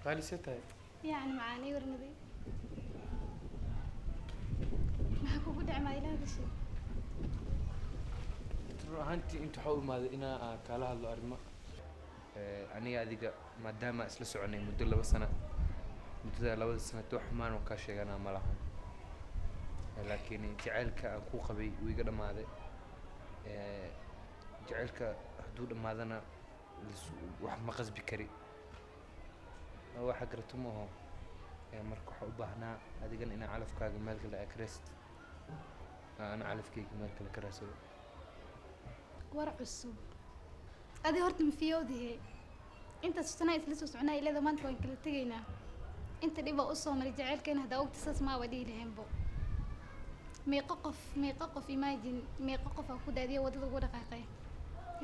Qaali, see tahay? Yacni macaanay warnaday, maxaa kugu dhacay? Maa ila hadashay? Run ahaantii inta waxaa u imaaday inaa aan kaala hadlo arrimo. Aniga adiga maadaama isla soconay muddo 2 sano, muddada labada sano wax xumaan oo kaa sheeganaa ma lahan. Laakiin jacaylka aan ku qabay wuu iga dhammaaday. Jacaylka hadduu dhammaadana wax ma qasbi kari. Waxa garato ma aho. Marka waxaa u baahnaa adigana inaa calafkaaga meel kale aa ka raasatid, ana calafkayga meel kale ka raadsado. War cusub adi horta mafiyowdihe. Intaas sanaa isla soo soconaa, ilada maanta waan kala tegaynaa. Inta dhibaa usoo maray jaceylkeena haddaa ogta, saas maaba dhihi lahaynbo. Meeqo qof, meeqo qof, imagine, meeqo qof aa ku daadiya waddada ugu dhaqaaqay.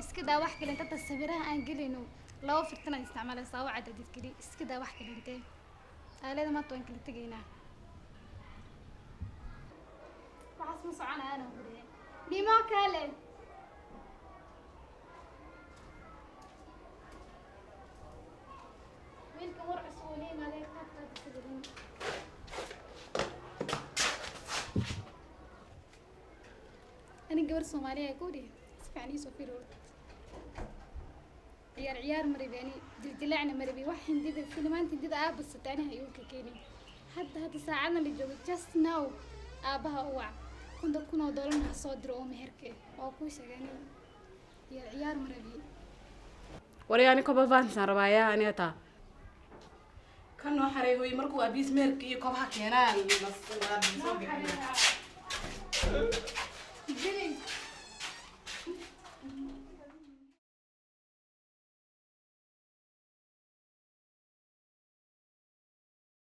Iska daa wax kale, inta sawiraha aan gelayno laba firtan aan isticmaalaysaa, waa cadadid keli. Iska daa wax kale, intee aalada maanta waan kala tegaynaa. Waxaas ma soconayaan ku dhehe nimo kale. Wiilkan war cusub uu la imaaday, qaabkaad isaga. Ani gabar Soomaaliya ku dhihi, si fiican iisoo fiiri horta. Ciyaar ciyaar ma rabi ani, dildilaacna ma rabi. Wax Hindida, filimaanta Hindida aa badsatay aniha igu ka keenin. Hadda hadda saacadan la joogo, just now, aabbaha u wac, $50,000 ha soo diro oo meherka ah. Waa kuu sheegay, ani ciyaar ciyaar ma rabi. Waryaani, koba vansaan rabaayaa aniga. Taa kan noo xaray hooy, markuu abiis meherka iyo kobaha keenaan.